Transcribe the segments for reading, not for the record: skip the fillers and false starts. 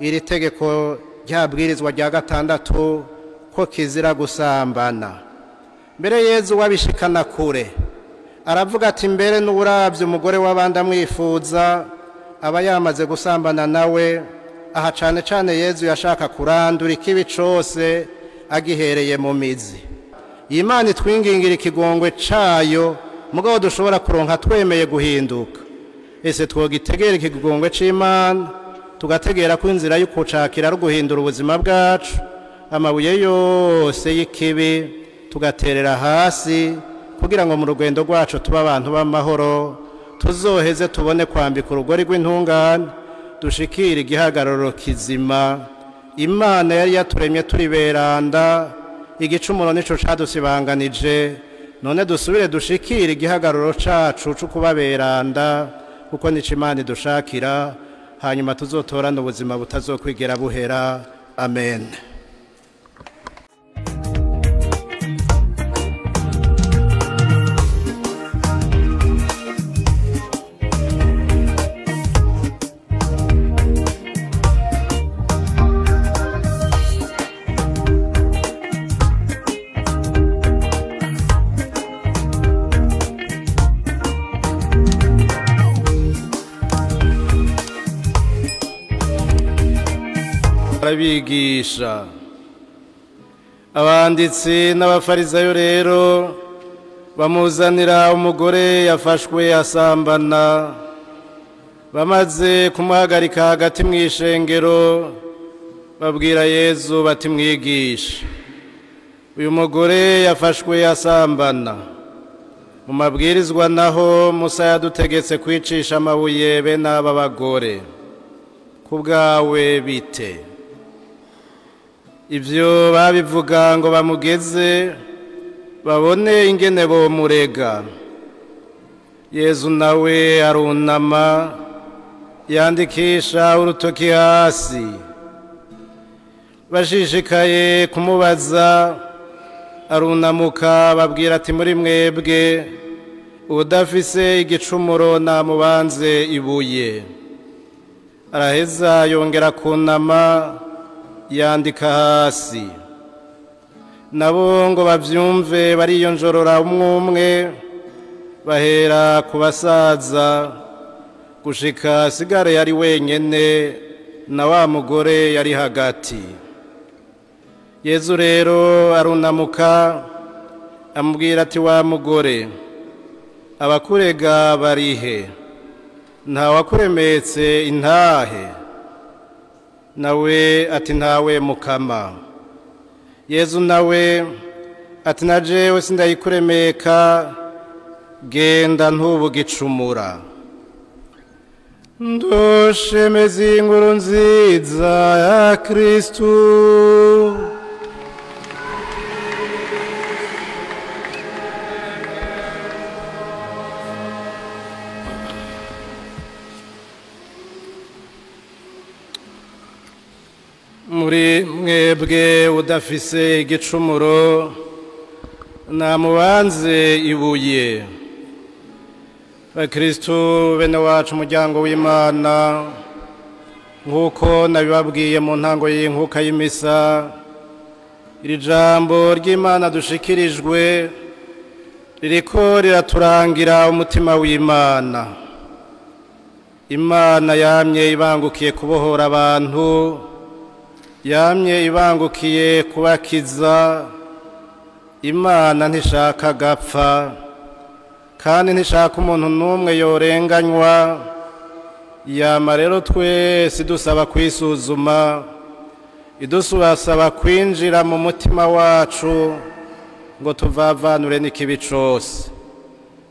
Iri tegeko ryabwirizwa rya gatandatu ko kizira gusambana. Mbere Yezu wabishikana kure aravuga ati mbere n'uravye umugore w'abandi amwifuza aba yamaze gusambana nawe. Aha cane cane Yezu yashaka kurandura ikibi cose agihereye mu mizi. Imana itwingingira ikigongwe cayo mugabo dushobora kuronka twemeye guhinduka. Ese twogitegera ikigongwe c'Imana tugategera ko inzira y'ukucakira ari guhindura ubuzima bwacu, amabuye yose y'ikibi tugaterera hasi kugira ngo mu rugendo rwacu tuba abantu b'amahoro, tuzoheze tubone kwambika urugori rw'intungane, dushikire igihagararo kizima. Imana yari yaturemye turi beranda, igicumuro nico cadusibanganije, none dusubire dushikire igihagararo cacu co kuba beranda, kuko nico Imana idushakira, hanyuma tuzotorana ubuzima butazokwigera buhera. Amen. Arabigisha. Abanditsi n'abafarisayo rero bamuzanira umugore yafashwe asambana. Bamaze kumuhagarika hagati mu ishengero babwira Yezu bati mwigisha, uyu mugore yafashwe asambana. Mu mabwirizwa naho Musa yadutegetse kwicisha amabuye bene aba bagore, kubwawe bite? Ivyo babivuga ngo bamugeze babone ingene bomurega. Yezu nawe arunama yandikisha urutoki hasi. Bashishikaye kumubaza arunamuka babwira ati muri mwebwe udafise igicumuro namubanze ibuye. Araheza yongera kunama yandika hasi. Nabo ngo bavyumve bariyonjorora umwe bahera ku basaza gushika sigare yari wenyene na wa mugore yari hagati. Yezu rero arunamuka amubwira ati wa mugore, abakurega barihe? Nta wakuremetse intahe? Nawe ati ntawe mukama. Yezu nawe ati na jewe sindayikuremeka, genda ntubugicumura. Ndoshemeza inkuru nziza ya Kristu. Muri mwebwe udafise igicumuro namubanze ibuye. Bakristu bene wacu umuryango w'Imana, nk'uko nabibabwiye mu ntango y'inkuka y'imisa, iri jambo ry'Imana dushikirijwe ririko riraturangira umutima w'Imana. Imana yamye ibangukiye kubohora abantu, yamye ibangukiye kubakiza. Imana ntishaka gapfa kandi ntishaka umuntu n'umwe yorenganywa. Yama rero twese idusaba kwisuzuma, idusaba kwinjira mu mutima wacu ngo tuvavanure n'ikibi cose,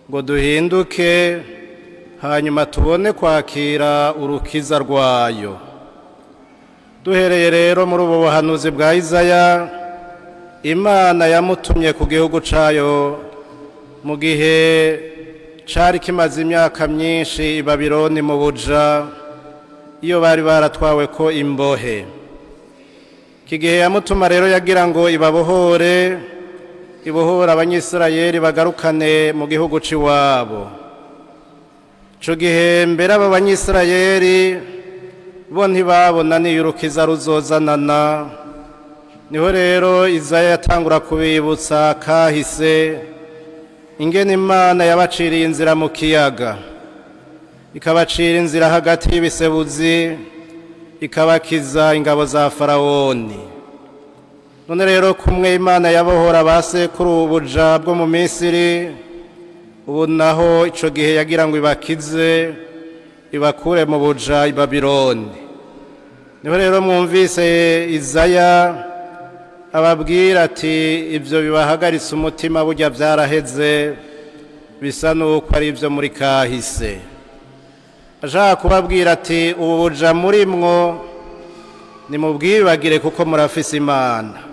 ngo duhinduke hanyuma tubone kwakira urukiza rwayo. Duhereye rero muri ubu buhanuzi bwa Isaya, Imana yamutumye ku gihugu cayo mu gihe cari kimaze imyaka myinshi i Babiloni mu buja, iyo bari baratwawe ko imbohe. Iki gihe yamutuma rero yagira ngo ibabohore, ibohore Abanyisirayeli bagarukane mu gihugu c'iwabo. Ico gihe mbere abo Banyisirayeli Bo ntibabona n'iyo urukiza ruzozanana. Niho rero Izaya yatangura kubibutsa kahise, ingene Imana yabaciriye inzira mu kiyaga, ikabacira inzira hagati y'ibisebuzi, ikabakiza ingabo za Farawoni. None rero kumwe Imana yabohora ba sekuru ubuja bwo mu Misiri, ubu naho ico gihe yagira ngo ibakize, ibakure mu buja i Babiloni. Niho rero mwumvise Izaya ababwira ati ibyo bibahagaritse umutima burya byaraheze, bisa n'uko ari ibyo muri kahise. Ashaka kubabwira ati ubu buja muri mwo nimubwibagire kuko murafise Imana,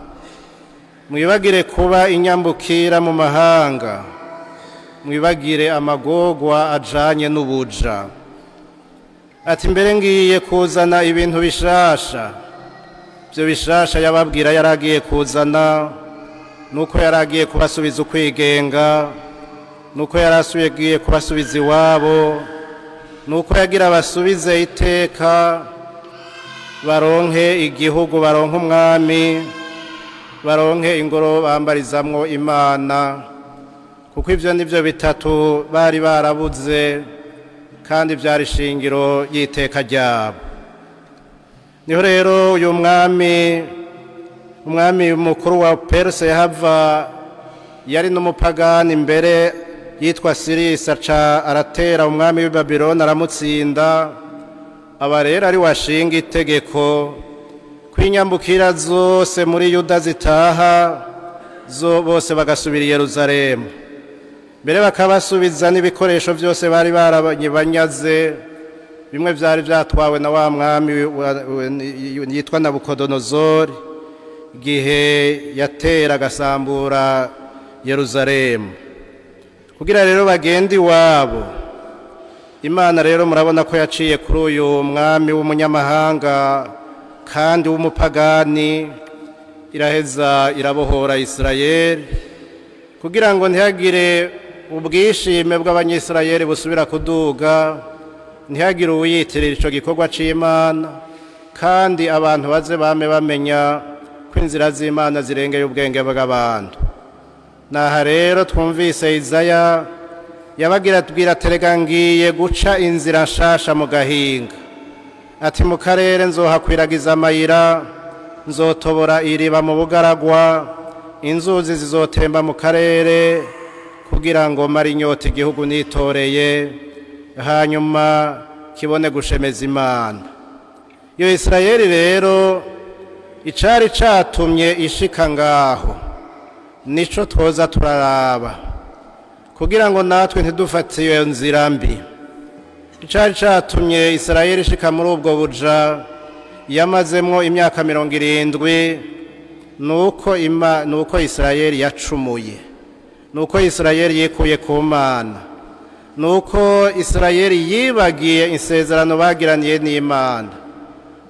mwibagire kuba inyambukira mu mahanga, mwibagire amagorwa ajanye n'ubuja. Ati mbere ngiye kuzana ibintu bishasha. Ibyo bishasha yababwira yaragiye kuzana nuko yaragiye kubasubiza ukwigenga, nuko yarasubiye kubasubiza iwabo, nuko yagira basubize iteka, baronke igihugu, baronke umwami, baronke ingoro bambarizamwo Imana, kuko ivyo nivyo bitatu bari barabuze kandi byari shingiro y'iteka ryabo. Niho rero uyu mwami mukuru wa Perse yahava, yari n'umupagani mbere yitwa Sirisi, aca aratera umwami w'i Babiloni aramutsinda. Aba rero ari washinga itegeko kwinyambukira zose muri Yuda zitaha zo bose bagasubira i Yerusalemu, mbere bakabasubiza n'ibikoresho byose bari barabanyaze, bimwe byari byatwawe na wa mwami yitwa Nabukodonozori igihe yatera agasambura Yerusalemu, kugira rero bagende iwabo. Imana rero murabona ko yaciye kuri uyu mwami w'umunyamahanga kandi w'umupagani, iraheza irabohora Isirayeli kugira ngo ntihagire ubwishime bw'abanyisirayeli busubira kuduga, ntihagire uwiyitirira ico gikorwa c'Imana, kandi abantu baze bame bamenya ko inzira z'Imana zirengeye ubwenge bw'abantu. Naha rero twumvise Izaya yabagira tubwira terega ngiye guca inzira nshasha mu gahinga, ati mu karere nzohakwiragiza amayira, nzotobora iriba mu bugaragwa, inzuzi zizotemba mu karere, kugira ngo mare inyota igihugu nitoreye, hanyuma kibone gushemeza Imana. Iyo Isirayeli rero icari catumye ishika ngaho nico twoza turaraba, kugira ngo natwe ntidufate iyo nzira mbi. Icari catumye Isirayeli ishika muri ubwo buja yamazemwo imyaka 70, nuko Isirayeli yacumuye, nuko Isirayeli yikuye ku Mana, nuko Isirayeli yibagiye isezerano bagiraniye n'Imana,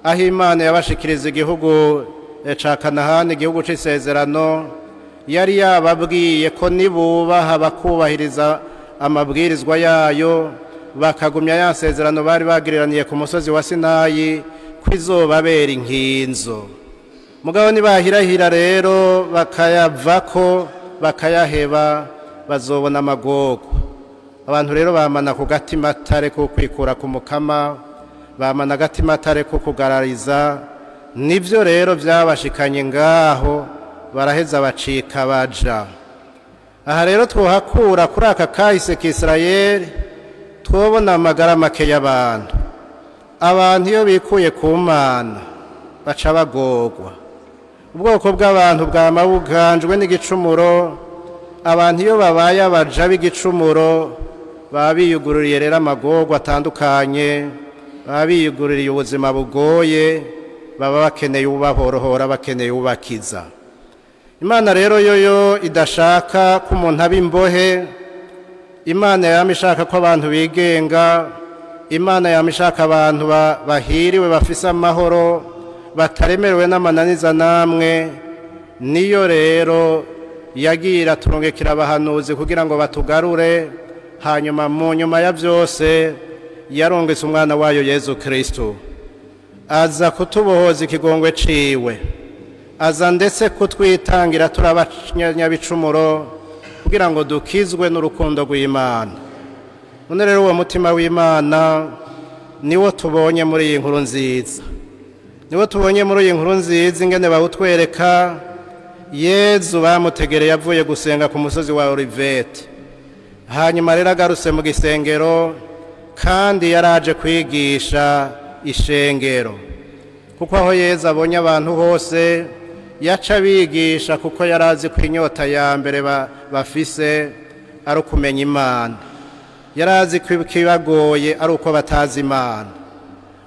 aho Imana yabashikiriza igihugu ca Kanahani, igihugu c'isezerano. Yari yababwiye ko nibubaha bakubahiriza amabwirizwa yayo, bakagumya ya sezerano bari bagiriraniye ku musozi wa Sinayi, kwizobabera inkinzo. Mugabo nibahirahira rero bakayavako bakayaheba, bazobona amagorwa. Abantu rero bamana ku gatimatare ko kwikura ku mukama, bamana gatimatare ko kugarariza. Nivyo rero byabashikanye ngaho, baraheza bacika baja. Aha rero twohakura kuri aka kahise k'Isirayeli, twobona amagara make y'abantu. Abantu iyo bikuye ku Mana baca bagorwa. Ubwoko bw'abantu bwama buganjwe n'igicumuro. Abantu iyo babaye abaja b'igicumuro baba biyugururiye rero amagorwa atandukanye, baba biyugururiye ubuzima bugoye, baba bakeneye ubahorohora, bakeneye ubakiza. Imana rero yoyo idashaka ko umuntu aba imbohe. Imana yama ishaka ko abantu bigenga. Imana yama ishaka abantu bahiriwe, bafise amahoro, bataremerewe n'amananiza namwe. Niyo rero yagira turungikira abahanuzi kugira ngo batugarure, hanyuma mu nyuma ya byose yarongetse umwana wayo Yezu Kristo, Aza kutubohoza ikigongwe ciwe, aza ndetse kutwitangira turi abanyabicumuro kugira ngo dukizwe n'urukundo rw'Imana. None rero uwo mutima w'Imana niwo tubonye muri iyi nkuru nziza, niwo tubonye muri iyi nkuru nziza ingene bawutwereka. Yezu bamutegereye avuye gusenga ku musozi wa Olivete, hanyuma rero agarutse mu gisengero, kandi yaraje kwigisha ishengero, kuko aho Yezu abonye abantu hose yaca abigisha, kuko yarazi ko inyota ya mbere bafise ari ukumenya Imana, yarazi ko ikibagoye ari uko batazi Imana.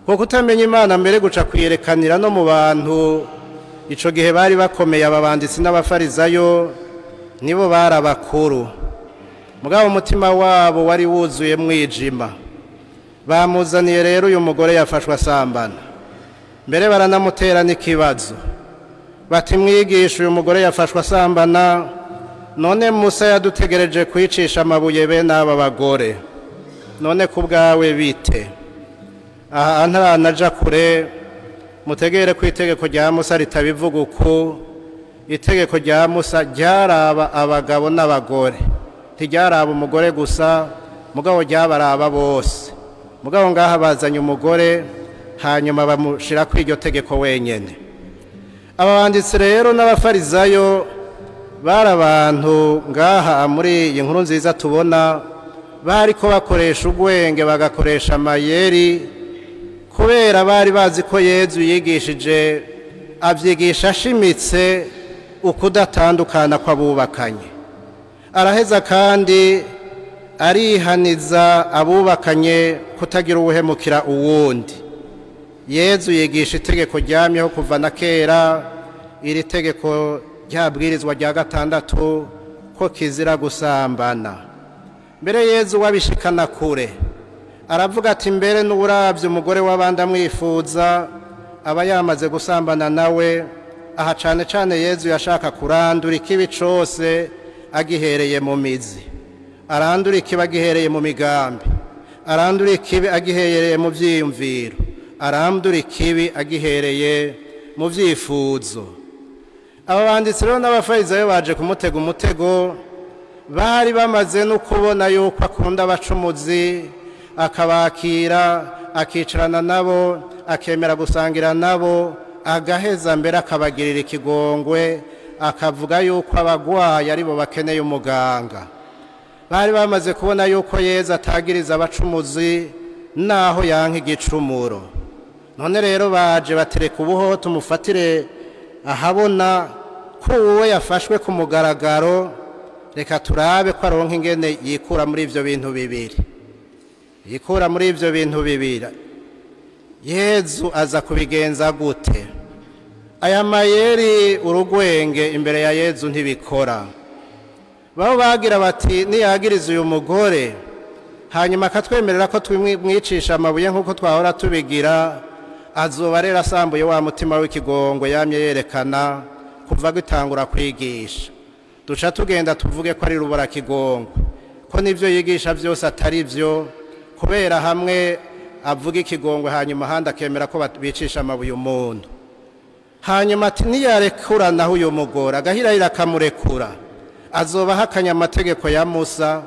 Kuko kutamenya Imana mbere guca kwiyerekanira no mu bantu. Ico gihe bari bakomeye ababanditsi n'abafarizayo, nibo bari abakuru, mugabo umutima wabo wari wuzuye mwijima. Bamuzaniye rero uyu mugore yafashwe asambana, mbere baranamutera n'ikibazo bati: mwigisha, uyu mugore yafashwe asambana, none Musa yadutegereje kwicisha amabuye bene aba bagore, none ku bwawe bite? Aha ntaranaja kure, mutegere ku itegeko rya Musa ritabivuga uku. Itegeko rya Musa ryaraba abagabo n'abagore, ntiryaraba umugore gusa, mugabo ryabaraba bose. Mugabo ngaha bazanye umugore, hanyuma bamushira kuri iryo tegeko wenyene. Aba banditsi rero n'abafarizayo bari abantu ngaha muri iyi nkuru nziza tubona bariko bakoresha ubwenge, bagakoresha amayeri, kubera bari bazi ko Yezu yigishije avyigisha ashimitse ukudatandukana kw'abubakanye. Araheza kandi arihaniza abubakanye kutagira uwuhemukira uwundi. Yezu yigisha itegeko ryamyeho kuva na kera, iri tegeko ryabwirizwa rya gatandatu, ko kizira gusambana. Mbere Yezu wabishikana kure, aravuga ati: mbere n'uravye umugore w'abandi amwifuza aba yamaze gusambana nawe. Aha cane cane Yezu yashaka kurandura ikibi cose agihereye mu mizi, arandura ikibi agihereye mu migambi, arandura ikibi agihereye mu vyiyumviro, arandura ikibi agihereye mu vyifuzo. Aba banditsi rero n'abafarizayo baje kumutega umutego. Bari bamaze no kubona yuko akunda abacumuzi, akabakira, akicarana nabo, akemera gusangira nabo, agaheza mbere akabagirira ikigongwe, akavuga yuko abagwayi aribo bakeneye umuganga. Bari bamaze kubona yuko Yezu atagiriza abacumuzi naho yanka igicumuro. None rero baje batereka ubuho tumufatire ahabona ko uwo yafashwe ku mugaragaro, reka turabe ko aronka ingene yikura muri ivyo bintu bibiri, yikura muri ivyo bintu bibiri. Yezu aza kubigenza gute? Aya mayeri urugwenge imbere ya Yezu ntibikora. Babo bagira bati: niyagiriza uyu mugore hanyuma akatwemerera ko tumwicisha amabuye nk'uko twahora tubigira, azoba rero asambuye wa mutima w'ikigongo yamye yerekana kuva gitangura kwigisha. Duca tugenda tuvuge ko ari rubura kigongo, ko nivyo yigisha vyose atari vyo, kubera hamwe avuga ikigongwe hanyuma ahandi akemera ko bicisha amabuye umuntu. Hanyuma ati: niyarekura naho uyu mugore agahirahira akamurekura, azoba ahakanye amategeko ya Musa,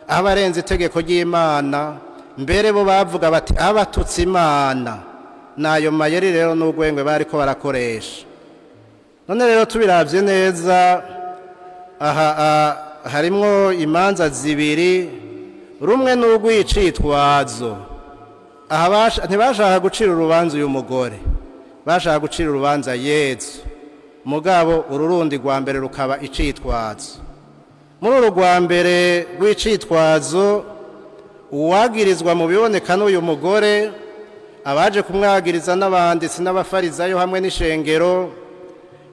aba arenze itegeko ry'Imana. Mbere bo bavuga bati: abatutse Imana. Nayo mayeri rero n'ugwengwe bariko barakoresha. None rero tubiravye neza, aha harimwo imanza zibiri, rumwe n'urw'icitwazo. Aha ntibashaka gucira urubanza uyu mugore, bashaka gucira urubanza Yezu, mugabo ururundi rwa mbere rukaba icitwazo. Muri uru rwa mbere rw'icitwazo, uwagirizwa mu biboneka n'uyu mugore, abaje kumwagiriza n'abanditsi n'abafarizayo hamwe n'ishengero,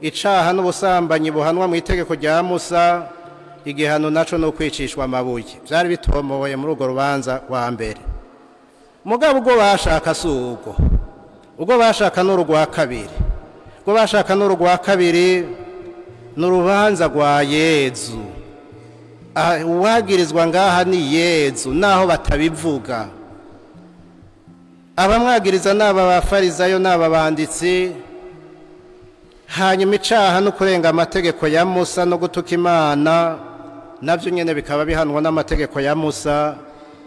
icaha n'ubusambanyi buhanwa mu itegeko rya Musa, igihano naco no kwicishwa amabuye. Vyari bitomoye muri urwo rubanza rwa mbere. Mugabo ubwo bashaka si ubwo, ubwo bashaka n'urwa kabiri. Ubwo bashaka n'urwa kabiri n'urubanza rwa Yezu. Uwagirizwa ngaha ni Yezu, naho batabivuga. Abamwagiriza n'aba bafarizayo n'aba banditsi. Hanyuma icaha no kurenga amategeko ya Musa no gutuka Imana navyo nyene bikaba bihanwa n'amategeko ya Musa,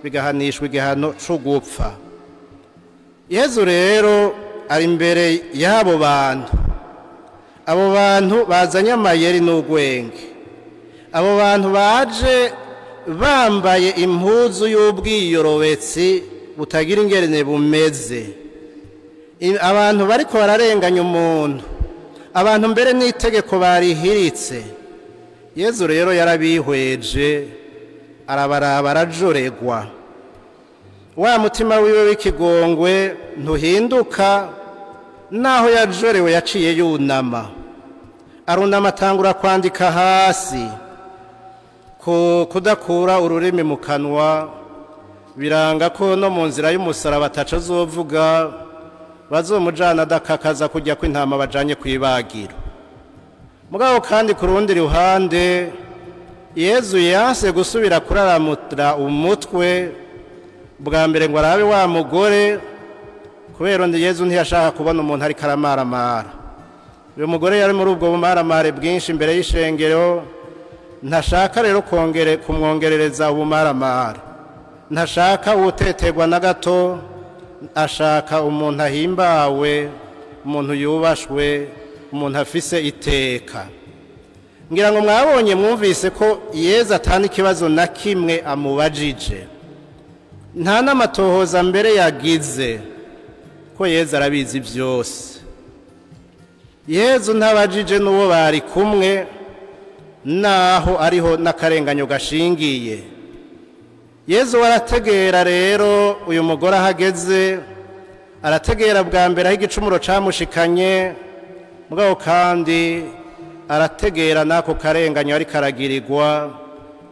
bigahanishwa igihano co gupfa. Yezu rero ari imbere y'abo bantu, abo bantu bazanye amayeri n'ugwenge, abo bantu baje bambaye impuzu y'ubwiyorobetsi butagira ingene bumeze, abantu bariko bararenganya umuntu, abantu mbere n'itegeko barihiritse. Yezu rero yarabihweje, arabaraba, arajoregwa. Wa mutima wiwe w'ikigongwe ntuhinduka, naho yajorewe yaciye yunama, arunama atangura kwandika hasi. Kudakura ururimi mu kanwa biranga ko no mu nzira y'umusaraba ataco azovuga, bazomujana adakakaza kujya kw'intama bajanye kw'ibagiro. Mugabo kandi ku rundi ruhande Yezu yanse gusubira kuraramutira umutwe bwa mbere ngo arabe wa mugore, kubera undi Yezu ntiyashaka kubona umuntu ariko aramaramara. Uyu mugore yari muri ubwo bumaramare bwinshi imbere y'ishengero, ntashaka rero kumwongerereza ubumaramare, ntashaka uwuteterwa na gato, ashaka umuntu ahimbawe, umuntu yubashwe, umuntu afise iteka. Ngira ngo mwabonye mwumvise ko Yezu atana ikibazo na kimwe amubajije, nta n'amatohoza mbere yagize, ko Yezu arabizi byose. Yezu ntabajije n'uwo bari kumwe, naho ariho n'akarenganyo gashingiye. Yezu warategera rero uyu mugore ahageze, arategera bwa mbere aho igicumuro camushikanye, mugabo kandi arategera n'ako karenganyo ariko aragirirwa,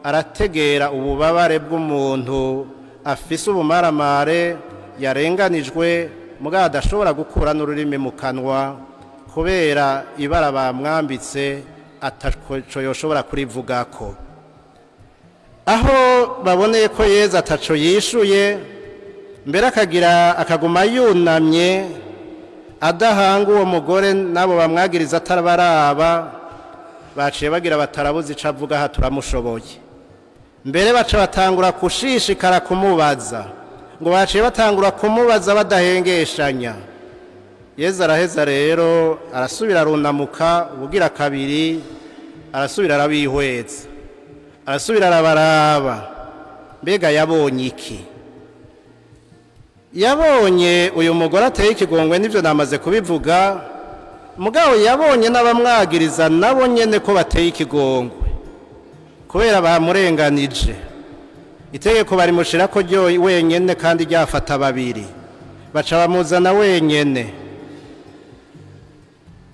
arategera ububabare bw'umuntu afise ubumaramare yarenganijwe, mugabo adashobora gukura n'ururimi mu kanwa kubera ibara bamwambitse ataco yoshobora kurivugako. Aho baboneye ko Yezu ataco yishuye, mbere akagira akaguma yunamye adahanga uwo mugore nabo bamwagiriza atarabaraba, baciye bagira batarabuze ico avuga, aha turamushoboye. Mbere baca batangura kushishikara kumubaza, ngo baciye batangura kumubaza badahengeshanya. Yezu araheza rero arasubira arunamuka ubugira kabiri, arasubira arabihweza, arasubira arabaraba. Mbega yabonye iki? Yabonye uyu mugore ateye ikigongwe, n'ivyo namaze kubivuga. Mugabo yabonye n'abamwagiriza nabo nyene ko bateye ikigongwe, kubera bamurenganije. Itegeko barimushirako ryo wenyene kandi ryafata babiri, baca bamuzana wenyene.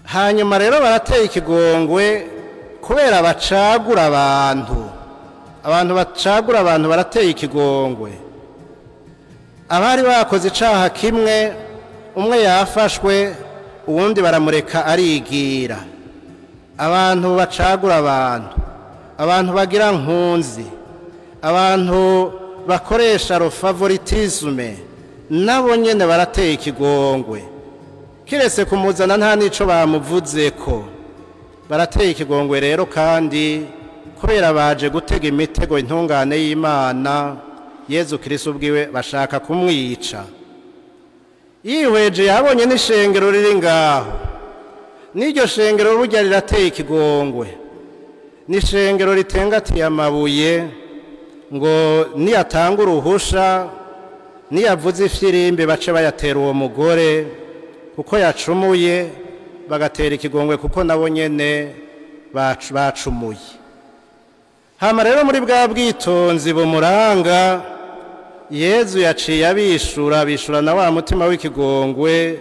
Hanyuma rero barateye ikigongwe kubera bacagura abantu, abantu bacagura abantu barateye ikigongwe. Abari bakoze icaha kimwe, umwe yafashwe uwundi baramureka arigira. Abantu bacagura abantu, abantu bagira nkunzi, abantu bakoresha favoritisme, nabo nyene barateye ikigongwe. Kiretse kumuzana nta nico bamuvuzeko, barateye ikigongwe rero kandi kubera baje gutega imitego intungane y'Imana, Yezu Kristo ubwiwe bashaka kumwica. Yihweje yabonye n'ishengero riri ngaho, n'iryo shengero burya rirateye ikigongwe, n'ishengero ritengatiye amabuye ngo niyatanga uruhusha, niyavuze ifirimbi bace bayatera uwo mugore kuko yacumuye, bagatera ikigongwe kuko nabo nyene bacumuye. Hama rero muri bwa bwitonzi bumuranga, Yezu yaciye abishura, abishura na wa mutima w'ikigongwe,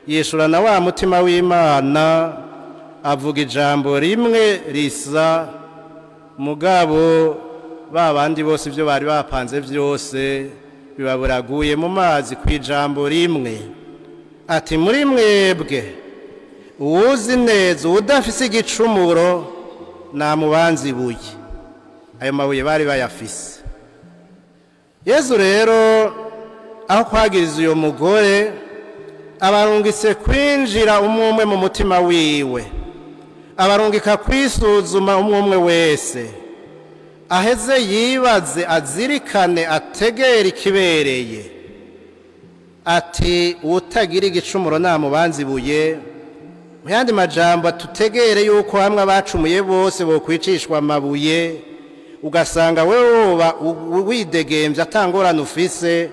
yishura na wa mutima w'Imana, avuga ijambo rimwe risa, mugabo ba bandi bose ibyo bari bapanze byose bibaburaguye mu mazi ku ijambo rimwe. Ati muri mwebwe uwuzi neza udafise igicumuro namubanza ibuye. Ayo mabuye bari bayafise. Yezu rero Aho kwagiriza uyo mugore, abarungitse kwinjira umwe umwe mu mutima wiwe, abarungika kwisuzuma umwe umwe wese, aheze yibaze, azirikane, ategere ikibereye. Ati utagira igicumuro namubanza ibuye. Mu yandi majambo, tutegere yuko hamwe abacumuye bose bokwicishwa amabuye, ugasanga wewe woba widegembye atangorane ufise,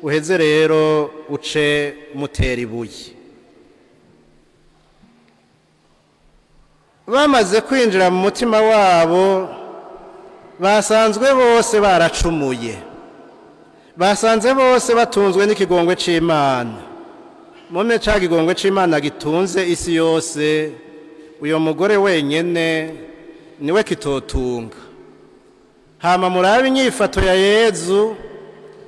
uheze rero uce mutera ibuye. Bamaze kwinjira mu mutima wabo, basanzwe bose baracumuye, basanze bose batunzwe n'ikigongwe c'Imana. Mome ca kigongwe c'Imana gitunze isi yose, uyo mugore wenyene niwe kitotunga. Hama murabe inyifato ya Yezu,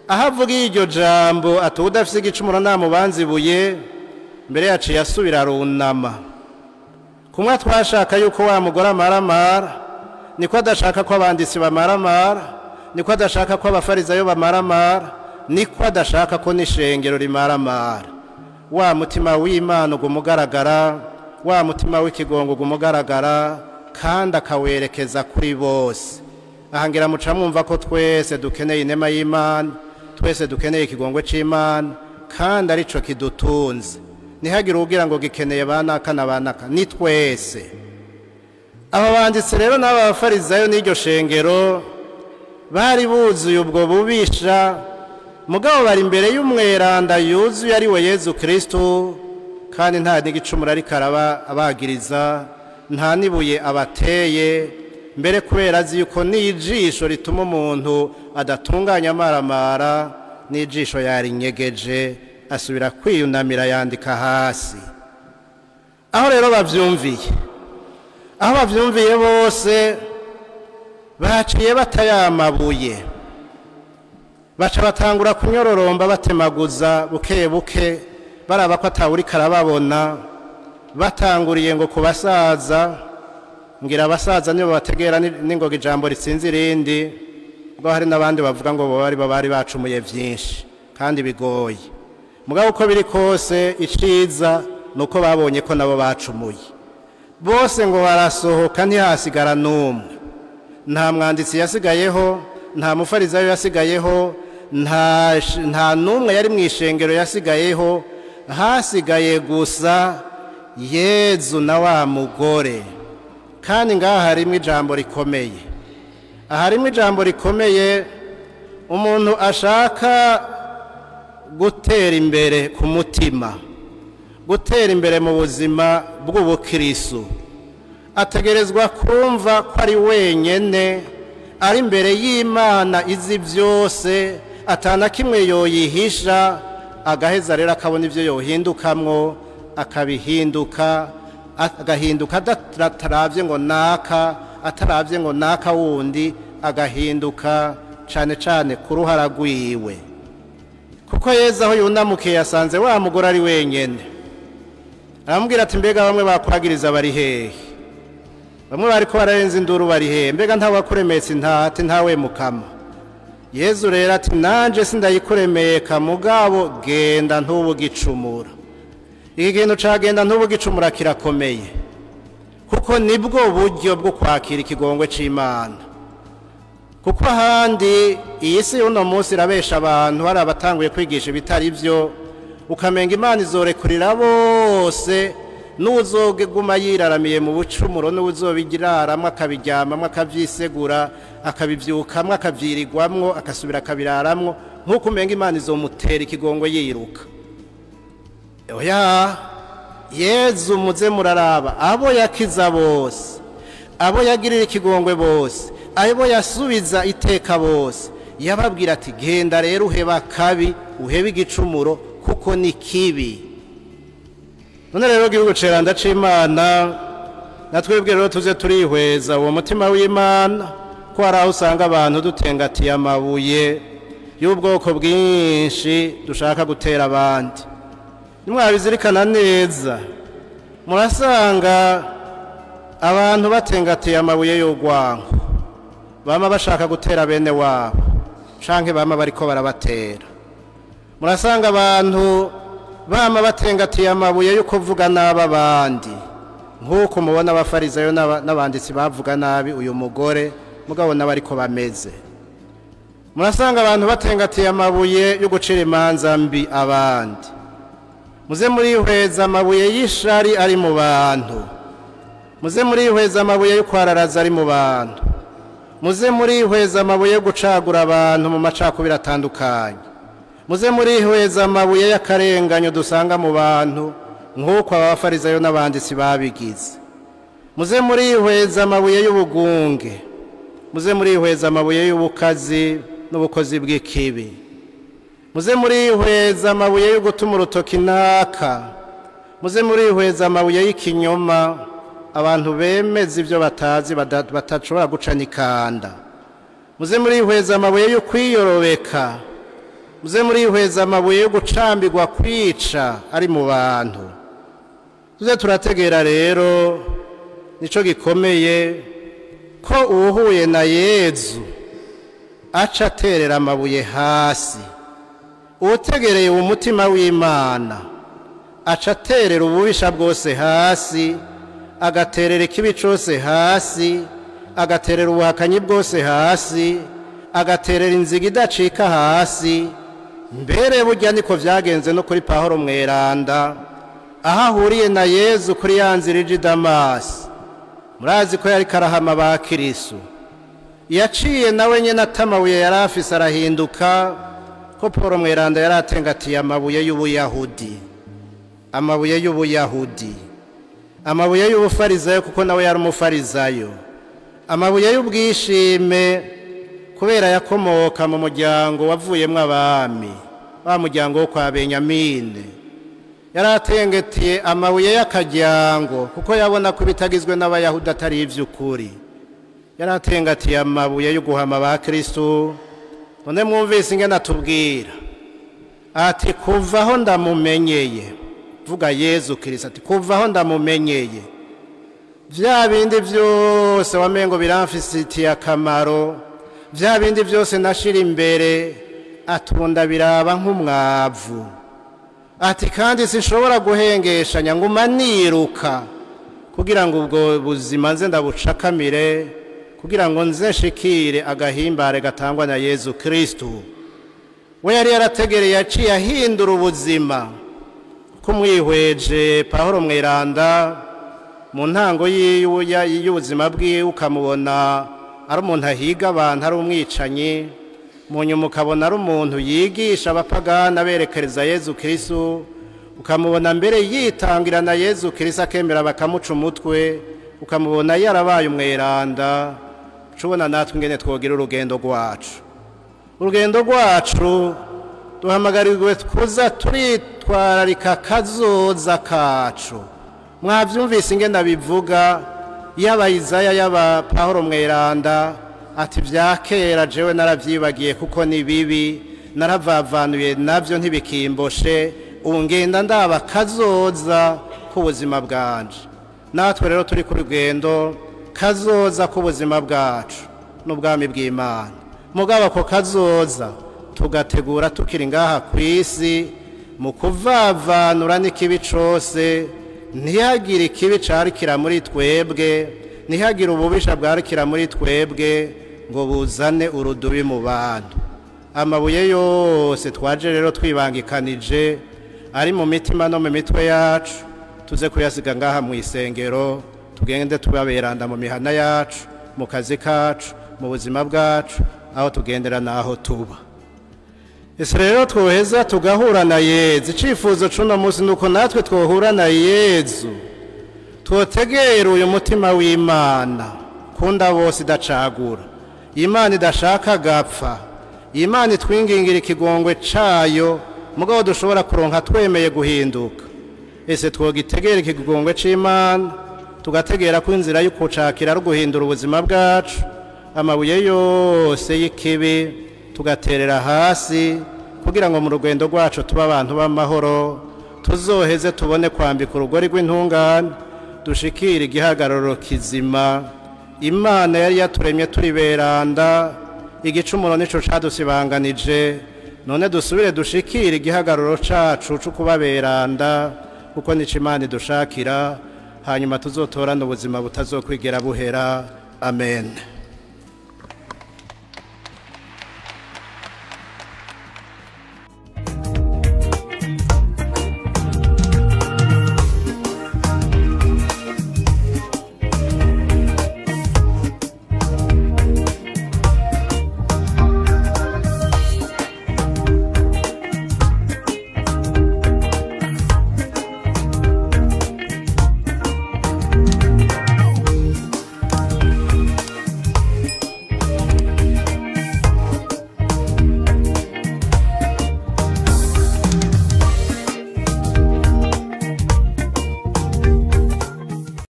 aho avuga iryo jambo ati udafise igicumuro namubanza ibuye, mbere yaciye asubira arunama. Kumwe twashaka yuko wa mugore amaramara, niko adashaka ko abanditsi bamaramara, niko adashaka ko abafarizayo bamaramara, niko adashaka ko n'ishengero rimaramara. Wa mutima w'Imana ugumugaragara, wa mutima w'ikigongo ugumugaragara, kandi akawerekeza kuri bose. Ahangira muca mwumva ko twese dukeneye inema y'Imana, twese dukeneye ikigongwe c'Imana, kandi arico kidutunze. Ntihagire ugira ngo gikeneye banaka na banaka, ni twese. Aba banditsi rero n'aba bafarizayo n'iryo shengero bari buzuye ubwo bubisha, mugabo bari imbere y'umweranda yuzuye ari we Yezu Kristo, kandi nta n'igicumuro ariko abagiriza, nta n'ibuye abateye. Mbere kubera azi yuko n'ijisho rituma umuntu adatunganya amaramara, n'ijisho yarinyegeje, asubira kwiyunamira yandika hasi. Aho rero bavyumviye, aho bavyumviye bose baciye batayamabuye, baca batangura kunyororomba batemaguza buke buke, baraba ko atawuriko arababona. Batanguriye ngo kubasaza, ngira abasaza nibo bategera n'ingoga ijambo ritsinze irindi, ubwo hari n'abandi bavuga ngo bo bari bacumuye vyinshi kandi bigoye. Mugabo uko biri kose, iciza nuko babonye ko nabo bacumuye bose, ngo barasohoka ntihasigara n'umwe. Nta mwanditsi yasigayeho, nta mufarizayo yasigayeho, nta n'umwe yari mu ishengero yasigayeho, hasigaye gusa Yezu na wa mugore. Kandi ngaha harimo ijambo rikomeye, harimo ijambo rikomeye. Umuntu ashaka gutera imbere ku mutima, gutera imbere mu buzima bw'ubukristo, ategerezwa kumva ko ari wenyene, ari imbere y'Imana izi byose, atana kimwe yoyihisha, agaheza rero akabona ibyo yohindukamwo, akabihinduka, agahinduka ataravye ngo naka, ataravye ngo naka wundi, agahinduka cane cane ku ruhara rwiwe. Kuko Yezu aho yunamukiye yasanze wa mugore ari wenyene, aramubwira ati mbega bamwe bakuragiriza bari hehe? Bamwe bariko bararenza induru bari hehe? Mbega ntawakuremetse intati, ntawe mukama? Yezu rero ati nanje sindayikuremeka, mugabo genda ntubugicumura. Iki kintu cagenda ntubugicumura kirakomeye, kuko nibwo buryo bwo kwakira ikigongwe c'Imana. Kuko ahandi iyi si y'uno munsi irabesha abantu, hari abatanguye kwigisha ibitari byo, ukamenga Imana izorekurira bose, n'uzoguma yiraramiye mu bucumuro, n'uzobigiraramwo akabiryamamwo, akavyisegura, akabivyukamwo, akavyirigwamwo, akasubira akabiraramwo, nk'uko umenga Imana izomutera ikigongwe yiruka. Oya, Yezu muze muraraba abo yakiza bose, abo yagirira ikigongwe bose, abo yasubiza iteka bose, yababwira ati genda rero uheba kabi, uheba igicumuro, kuko ni kibi. None rero gihugu ceranda c'Imana, natwebwe rero tuze turihweza uwo mutima w'Imana, ko hari aho usanga abantu dutengatiye amabuye y'ubwoko bwinshi dushaka gutera abandi. Nimwabizirikana neza, murasanga abantu batengatiye amabuye y'urwango, bama bashaka gutera bene wabo, canke bama bariko barabatera. Murasanga abantu bama batengatiye amabuye yo kuvuga nabi abandi, nk'uko mubona abafarizayo n'abanditsi bavuga nabi uyu mugore, mugabo nabo ariko bameze. Murasanga abantu batengatiye amabuye yo gucira imanza mbi abandi. Muze murihweza amabuye y'ishari ari mu bantu. Muze murihweza amabuye yo kwararaza ari mu bantu. Muze murihweza amabuye yo gucagura abantu mu macakubiri atandukanye. Muze murihweza amabuye y'akarenganyo dusanga mu bantu, nk'uko abafarizayo n'abanditsi babigize. Muze murihweza amabuye y'ubugunge. Muze murihweza amabuye y'ubukazi n'ubukozi bw'ikibi. Muze murihweza amabuye yo gutuma urutoki naka. Muze murihweza amabuye y'ikinyoma, abantu bemeza ibyo batazi batashobora guca n'ikanda. Muze murihweza amabuye yo kwiyorobeka. Muze murihweza amabuye yo gucambirwa kwica ari mu bantu. Tuze turategera rero nico gikomeye ko uwuhuye na Yezu aca aterera amabuye hasi. Utegereye umutima w'Imana aca aterera ububisha bwose hasi, agaterera ikibi cose hasi, agaterera ubuhakanyi bwose hasi, agaterera inziga idacika hasi. Mbere burya niko vyagenze no kuri Pawulo mweranda, aho ahuriye na Yezu kuri ya nzira ija i Damasi. Murazi ko yari karahama ba Kristo, yaciye nawe nyene atamabuye yari afise arahinduka, ko Paul mweranda yari atengatiye amabuye y'ubuyahudi, amabuye y'ubuyahudi, amabuye y'ubufarizayo, kuko nawe yari umufarizayo, amabuye y'ubwishime kubera yakomoka mu muryango wavuyemwo abami, wa muryango wo kwa Benyamini. Yari atengetiye amabuye y'akajyango kuko yabona ko bitagizwe n'abayahudi atari ivy'ukuri. Yari atengatiye amabuye yo guhama ba Kristo. None mwumvise ingene atubwira ati kuvaho ndamumenyeye, vuga Yezu Kristo ati kuvaho ndamumenyeye, vya bindi vyose wamengo biramfisitiye akamaro, vya bindi vyose nashira imbere, atunda biraba nk'umwavu. Ati kandi sinshobora guhengeshanya nguma niruka kugira ngo ubwo buzima nze ndabucakamire, kugira ngo nze nshikire agahimbare gatangwa na Yezu Kristo. We yari yarategereye, yaciye ahindura ubuzima. Kumwihweje Pawulo mweranda mu ntango y'ubuzima bwiwe ukamubona ari umuntu ahiga abantu, ari umwicanyi, mu nyuma ukabona ari umuntu yigisha abapagani aberekereza Yezu Kristo, ukamubona mbere yitangira na Yezu Kristo akemera bakamuca umutwe, ukamubona yarabaye umweranda. Cubona natwe ingene twogira urugendo rwacu. Urugendo rwacu duhamagarirwe kuza turitwararika kazoza kacu. Mwavyumvise ingene abivuga, yaba Isaya yaba Pawulo mweranda, ati vya kera jewe naravyibagiye kuko ni bibi, naravavanuye navyo ntibikimboshe, ubu ngenda ndaba kazoza k'ubuzima bwanje. Natwe rero turi ku rugendo kazoza k'ubuzima bwacu n'ubwami bw'Imana. Mugabo ako kazoza tugategura tukiri ngaha kw'isi mu kuvavanura n'ikibi cose, ntihagire ikibi carikira muri twebwe, ntihagire ububisha bwarikira muri twebwe ngo buzane urudubi mu bantu. Amabuye yose twaje rero twibangikanije ari mu mitima no mu mitwe yacu, tuze kuyasiga ngaha mu isengero, tugende tubaberanda mu mihana yacu, mu kazi kacu, mu buzima bwacu, aho tugendera naho tuba. Ese rero twoheza tugahura na Yezu. Icifuzo c'uno munsi nuko natwe twohura na Yezu, twotegera uyu mutima w'Imana kunda bose idacagura, Imana idashaka gapfa, Imana itwingingira ikigongwe cayo, mugabo dushobora kuronka twemeye guhinduka. Ese twogitegera ikigongwe c'Imana, tugategera ko inzira y'ukucakira ari uguhindura ubuzima bwacu, amabuye yose y'ikibi tugaterera hasi, kugira ngo mu rugendo rwacu tuba abantu b'amahoro, tuzoheze tubone kwambika urugori rw'intungane, dushikire igihagararo kizima. Imana yari yaturemye turi beranda, igicumuro nico cadusibanganije, None dusubire dushikire igihagararo cacu co kubaberanda, kuko nico Imana idushakira, hanyuma tuzotorane ubuzima butazokwigera buhera. Amen.